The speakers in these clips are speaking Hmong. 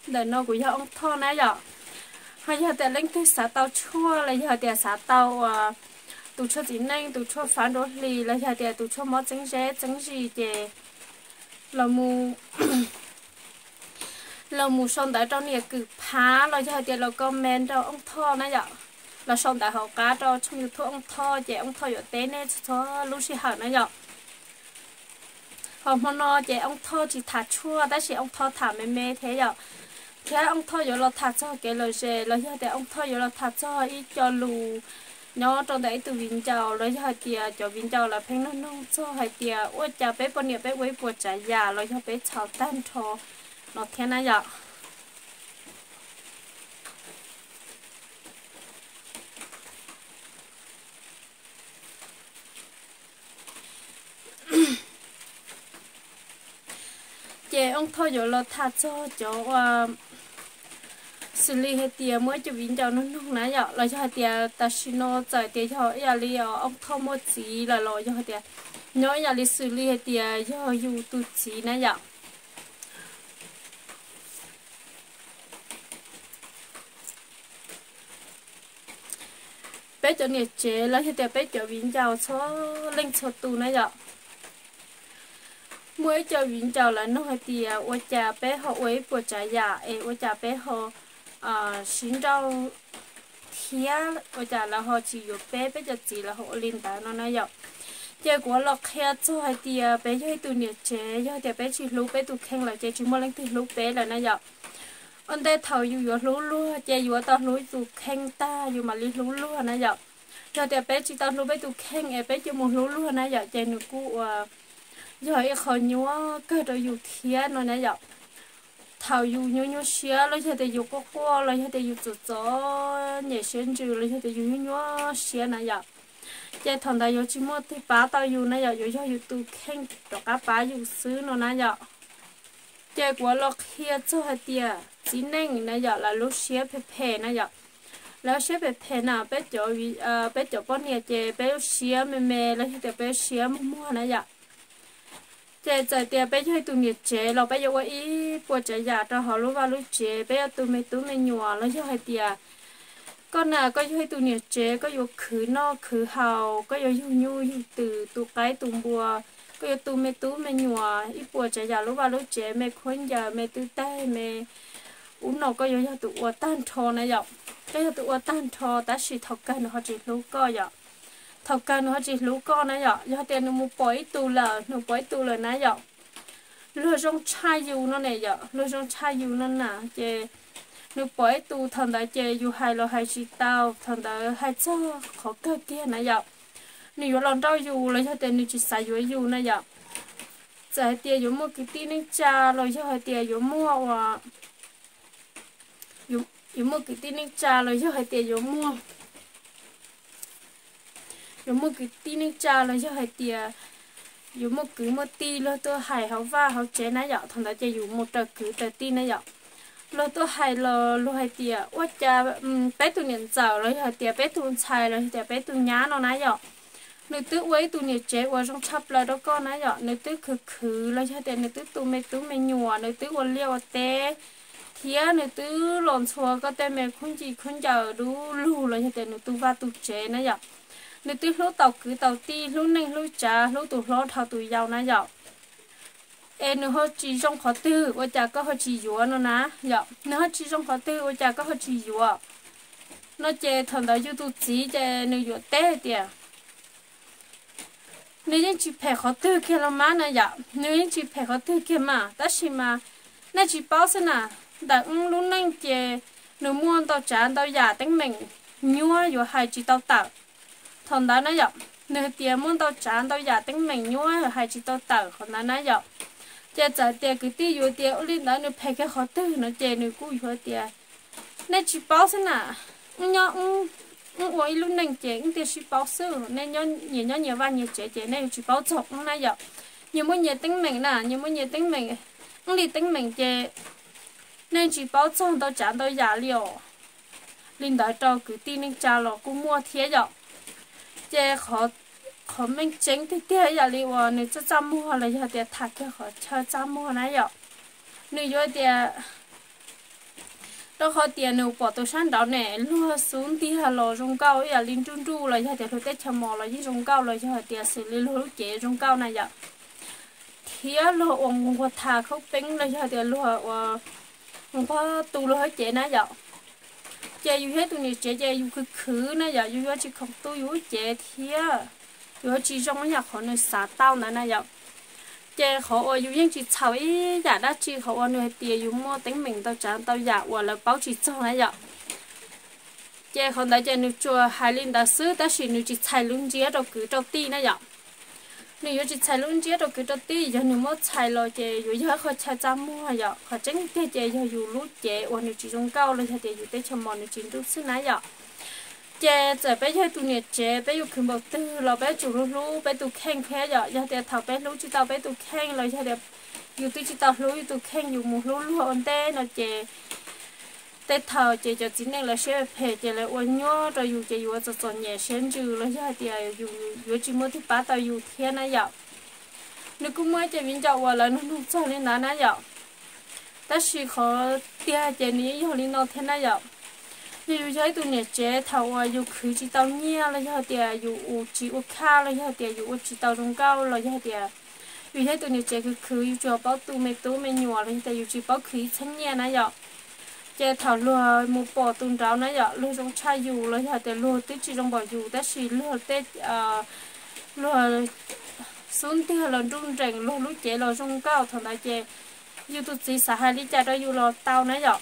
Ntawm no kuv yog Oob Thoj na yom. Ho yog tias leej twg xav tau tshuaj los yog tias xav tau uas tus tshuaj txiv neej, tus tshuaj fab nruab hlis los yog tias tus tshuaj mob txeeb zeb txeeb zis ces los mus los mus sau ntawv rau niam Kwm Phav los yog hais tias los comment rau Oob Thoj na yom. Los sau ntawv hauv qab rau tshooj YouTube Oob Thoj ces Oob Thoj yuav teb nej txhua lub sij hawm na yom. Ho hmo no ces Oob Thoj tsis tham tshuaj tab sis Oob Thoj tham me me thiab yom. Thiab Oob Thoj yuav los tham txog kev lom zem los yog tias Oob Thoj yuav los tham txog ib co lus nyob rau ntawm ib tug viv ncaus los yog hais tias cov viv ncaus lawv pheej nug noog txog hais tias ua cas peb poj niam peb ua ib puas tsav yam los yog peb txhaum tag nrho no thiab na yom. Ces Oob Thoj yuav los tham txog cov uas xws li hais tias muaj ib co viv ncaus nug noog na yom, los yog hais tias tam sim no txawm tias yog ib yam li Oob Thoj muaj txiv lawm los yog hais tias nyob ib yam li xws li hais tias yog yus tus txiv na yom. Peb cov niam tsev los yog tias peb cov viv ncaus txhua leej txhua tus na yom. Muaj ib co viv ncaus lawv nug hais tias ua cas peb ho ua ib puas tsav yam es ua cas peb ho sib nrauj thiab ua cas lawv ho tsis yuav peb, peb cov txiv lawv ho ua li ntawd no na yom. Ces kuv los qhia txog hais tias peb yog ib tug niam tsev, yog tias peb tsis hlub peb tus kheej lawm ces tsis muaj leej twg hlub peb lawm na yom. Ua ntej thaum yus yuav hlub luag ces yuav tau hlub tus kheej tag yus mam li hlub luag na yom. Yog tias peb tsis tau hlub peb tus kheej es peb cia mus hlub luag na yom ces nws kuj ua yog ib qho nyuaj kawg rau yus thiab no na yom. Thaum yus nyuaj nyuaj siab los yog tias yus quaj quaj los yog tias yus txom txom nyem siab ntsws los yog tias yus nyuaj nyuaj siab na yom, ces thaum ntawd yuav tsis muaj twg pab tau yus na yom, yuav yog yus tus kheej rov qab pab yus xwb no na yom. Ces kuv los qhia txog hais tias txiv neej na yom, lawv lub siab phem phem na yom. Lawv siab phem phem na, peb cov poj niam ces peb lub siab me me los yog tias peb lub siab muag muag na yom. Ces txawm tias peb yog ib tug niam tsev los peb yuav ua ib puas tsav yam rau hauv lub vaj lub tsev, peb yuav tu me tub me nyuam los yog hais tias koj na koj yog ib tug niam tsev koj yuav khwv noj khwv haus, koj yuav yug nyuj yug twm, tu qaib tu npua, koj yuav tu me tub me nyuam ib puas tsav yam lub vaj lub tsev, me khaub ncaws, me twj taig, me ub no koj yuav yog tus ua tag nrho na yom. Koj yog tus ua tag nrho tab sis thaum kawg nws ho tsis hlub koj yom. Thaum kawg nws ho tsis hlub koj na yom, yog tias nws mus pom ib tug lawm, nws pom ib tug lawm na yom. Luag zoo tshaj yus no ne yom, luag zoo tshaj yus no na ces nws pom ib tug thaum ntawd ces yus hais los hais tsis tau, thaum ntawd hais txog qhov kawg kiag na yom. Nws yuav los nrauj yus los yog tias nws tsis xav yuav yus na yom. Txawm hais tias yuav muaj kwv tij neej tsa los yog hais tias yuav muaj ua yuav muaj kwv tij neej tsa los yog hais tias yuav muaj yuav muaj kwv tij neej tsa los yog hais tias yuav muaj kwv muaj tij luag tuaj hais hauv vaj hauv tsev na yom, thaum ntawd ces yus mus raws kwv raws tij na yom. Luag tuaj hais los luag hais tias ua cas peb tus niam ntxawm los yog hais tias peb tus ntxhais los yog tias peb tus nyab no na yom, nws twb ua ib tug niam tsev uas zoo tshaj plaws rau koj na yom, nws twb khwv khwv los yog tias nws twb tu me tub me nyuam, nws twb ua liaj ua teb, thiab nws twb los ntxhua koj tej me khaub ncaws dub lug los yog tias nws tu vaj tu tsev na yom. Nws twb hlub tau kwv tau tij, hlub neej hlub tsav, hlub tus hlob dhau tus yau na yom. Es nws ho tsis zoo qhov twg ua cas koj ho tsis yuav no na yom, nws ho tsis zoo qhov twg ua cas koj ho tsis yuav no ces thaum ntawd yus tus txiv ces nws yuav teb hais tias nws yeej tsis phem qhov twg kiag los mas na yom, nws yeej tsis phem qhov twg kiag mas tab sis mas nej tsis paub xwb na, ntawm wb lub neej ces nws muaj ntau tsav ntau yam teeb meem nyuaj yuav hais tsis tau tawm. Thaum ntawd na yom, nws hais tias muaj ntau tsav ntau yam teeb meem nyuaj yuav hais tsis tau tawm qhov ntawd na yom. Ces txawm tias kwv tij yuav tias ua li ntawd nws phem kiag qhov twg no ces nws kuj yuav tias nej tsis paub xwb na, wb nyob wb ua ib lub neej ces wb thiaj sib paub xwb, nej nyias nyob nyias vaj nyias tsev ces nej yuav tsis paub txog wb na yom. Nyias muaj nyias teeb meem na, nyias muaj nyias teeb meem, wb li teeb meem ces nej tsis paub txog ntau tsav ntau yam li os. Li ntawd rau kwv tij neej tsa los kuj muaj thiab yom. Ces qhov meej tseeb tiag tiag ib yam li uas nws txaj txaj muag los yog tias tham kiag qhov chaw txaj muag na yom, nws yuav tias Rau qhov tias nws pom tus sab nraud ne luag xub ntiag los zoo nkauj ib yam li nruj nruj los yog tias luag teb chaws mos los yeej zoo nkauj los yog hais tias xws li luag lub cev zoo nkauj na yom. Thiab luag ua nquag tham khaub peeb los yog tias luag ua nquag tu luag lub cev na yom. Ces yus yog ib tus niam tsev ces yus khwv khwv na yom, yus yuav tsis khoom tu yus lub cev thiab yuav tsis zoo ib yam qhov nws xav tau ntawd na yom. Ces qhov uas yus yeej tsis txhaum ib yam dab tsi qhov uas nws hais tias yus muaj teeb meem ntau tsav ntau yam uas lawv paub tsis txog na yom. Ces qhov ntawd ces nws tsuas hais li ntawd xwb tab sis nws tsis txhais lub ntsiab rau kwv rau tij na yom. Nws yuav tsis txhais lub ntsiab rau kwv rau tij, yog nws muab txhais los ces yuav yog ib qho chaw txaj muag yom. Qhov tseeb tiag ces yog yus lub cev uas nws tsis zoo nkauj los yog tias yus teb chaws mos nws tsis nruj xwb na yom. Ces txawm peb yog tus niam tsev peb yuav khwv npaum twg los peb tsum hlub hlub peb tus kheej thiab yom. Yog tias thaum peb hlub tsis tau peb tus kheej los yog tias yus twb tsis tau hlub yus tus kheej yus mus hlub luag ua ntej no ces tej thaum ces cov txiv neej lawv siab phem ces lawv ua nyuaj rau yus ces yus ua txom txom nyem siab ntsws los yog hais tias yus yuav tsis muaj twg pab tau yus thiab na yom. Nws kuj muaj ib cov viv ncaus uas lawv nug nug txog li ntawd na yom. Tab sis qhov tiag ces nws yeej yog li no thiab na yom. Yog yus yog ib tus niam tsev thaum uas yus khwv tsis tau nyiaj los yog tias yus ua tsis ua khaj los yog tias yus ua tsis tau zoo nkauj los yog tias yus yog ib tus niam tsev khwv khwv yus tsuas paub tu me tub me nyuam los yog tias yus tsis paub khwv ib txheeb nyiaj na yom. Ces thaum luag mus pom tus nraud na yom, luag zoo tshaj yus los yog tias luag twb tsis zoo npaum yus tab sis luag tej, luag xub ntiag los nruj nreem luag lub cev los zoo nkauj thaum ntawd ces yus tus txiv xav hais li cas rau yus los tau na yom.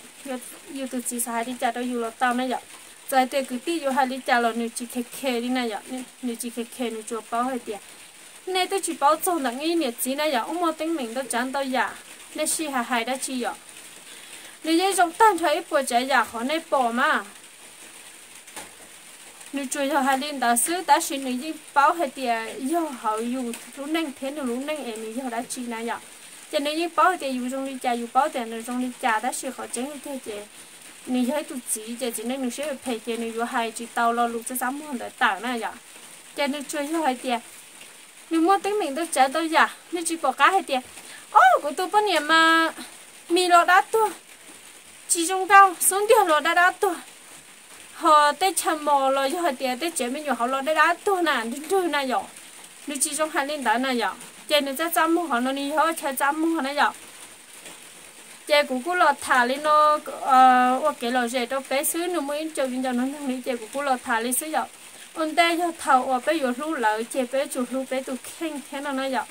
Yus tus txiv xav hais li cas rau yus los tau na yom. Txawm hais tias kwv tij yuav hais li cas los nws tsis khe khe li na yom, nws tsis khe khe nws tsuas paub hais tias nej twb tsis paub txog ntawm nej niam txiv na yom, ua muaj teeb meem ntau tsav ntau yam, nej sij hawm hais dab tsi yom. Nws yeej zoo tag nrho ib puas tsav yam qhov nej pom mas. Nws tsuas yog hais li ntawd xwb tab sis nws yeej paub hais tias yog hauv yus lub neej thiab nws lub neej es nws yog dab tsi na yom. Ces nws yeej paub hais tias yus zoo li cas, yus paub tias nws zoo li cas tab sis qhov tseeb tiag ces nws yog ib tus txiv ces txiv neej nws siab phem ces nws yuav hais tsis tau lo lus txaj txaj muag ntawd tawm na yom. Ces nws tsuas yog hais tias nws muaj teeb meem ntau tsav ntau yam, nws tsis pom qab hais tias, o, kuv tus poj niam mas mis los dab tuag, tsis zoo nkauj, xub ntiag los dab dab tuag, ho tej chaw mos los yog hais tias tej tsev me nyuam hauv los dab dab tuag na, nrwg nrwg na yom. Nws tsis zoo hais li ntawd na yom. Ces nws txaj txaj muag qhov no nws yog chaw txaj muag na yom. Ces kuv kuj los tham li no ua kev lom zem rau peb xwb, nws muaj ib co viv ncaus nug nug li ces kuv kuj los tham li xwb yom. Ua ntej yog thaum uas peb yuav hlub lawv ces peb tsum hlub peb tus kheej thiab no na yom.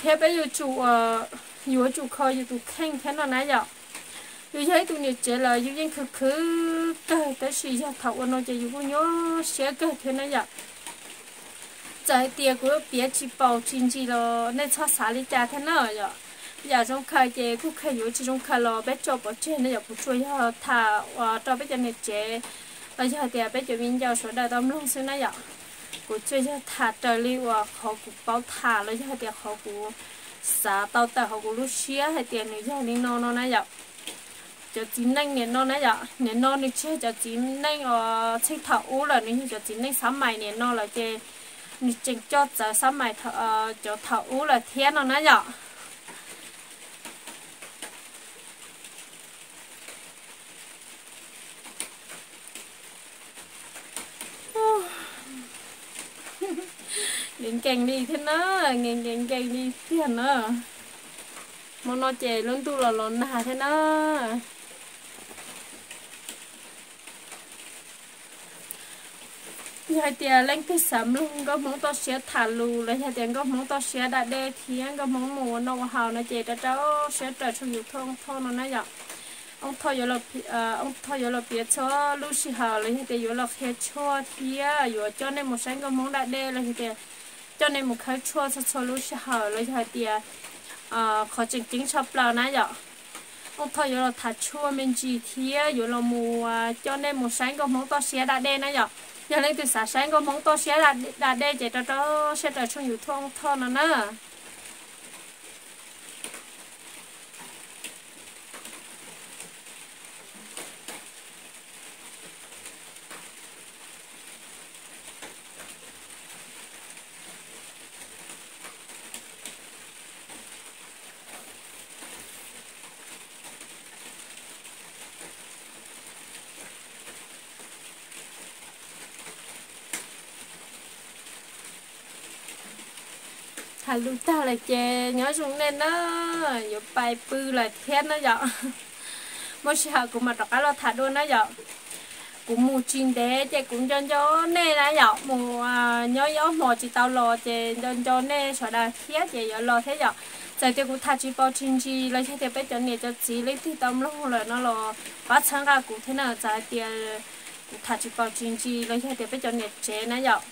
Thiab peb yuav tsum, yuav tsum kho yus tus kheej thiab no na yom. Yus yog ib tus niam tsev lawm yus yeej khwv khwv kawg tab sis yog thaum ua no ces yus kuj nyuaj siab kawg thiab na yom. Txawm hais tias kuv piav tsis paus tsis ntsis los nej txhob xav li cas thiab na yom. Yam zoo khaws ces kuj khaws, yam tsis zoo khaws los peb tso pov tseg na yom. Kuv tsuas yog tham ua rau peb cov niam tsev los yog hais tias peb cov viv ncaus sawv daws tau mloog xwb na yom. Kuv tsuas yog tham raws li uas qhov kuv paub tham los yog hais tias qhov kuv xav tau tawm hauv kuv lub siab hais tias nws yog li no no na yom. Cov txiv neej nim no na yom, nim no nws tsis yog cov txiv neej uas txheej thaum ub lawm, nws yog cov txiv neej xab mais nim no lawm ces nws tseem coj txawv xab mais cov thaum ub lawm thiab no na yom. Nkees nkees li thiab na, nkees nkees nkees li tiag na. Hmo no ces lub ntuj los los nag thiab na. Yog hais tias leej twg xav mloog nkauj Hmoob toj siab tham lus los yog tias nkauj Hmoob toj siab da dej thiab nkauj Hmoob mus ua noj ua haus no ces rau rau siab raws tshooj YouTube Oob Thoj no na yom. Oob Thoj yuav los, Oob Thoj yuav los piav txhua lub sij hawm los yog tias yuav los qhia tshuaj thiab yuav coj nej mus saib nkauj Hmoob da dej los yog tias coj nej mus khawb tshuaj txhua txhua lub sij hawm los yog hais tias qhov tseem ceeb tshaj plaws na yom. Oob Thoj yuav los tham tshuaj me ntsis thiab yuav los mus coj nej mus saib nkauj Hmoob toj siab da dej na yom. Yog leej twg xav saib nkauj Hmoob toj siab da dej ces rau rau siab raws tshooj YouTube Oob Thoj no na. Tham lus tag lawm ces nyob zoo nej na, yuav pais pw lawm thiab na yom. Muaj sij hawm kuv mam rov qab los tham dua na yom. Kuv mus tsis ntev ces kuv nco nco nej na yom, mus nyob ib ob hmos tsis tau los ces nco nco nej sawv daws thiab ces yuav los thiab yom. Txawm tias kuv tham tsis paus tsis ntsis los yog tias peb cov niam cov txiv leej twg tau mloog lawm no los pab txhawb nqa kuv thiab na, txawm hais tias kuv tham tsis paus tsis ntsis los yog tias peb cov niam tsev na yom.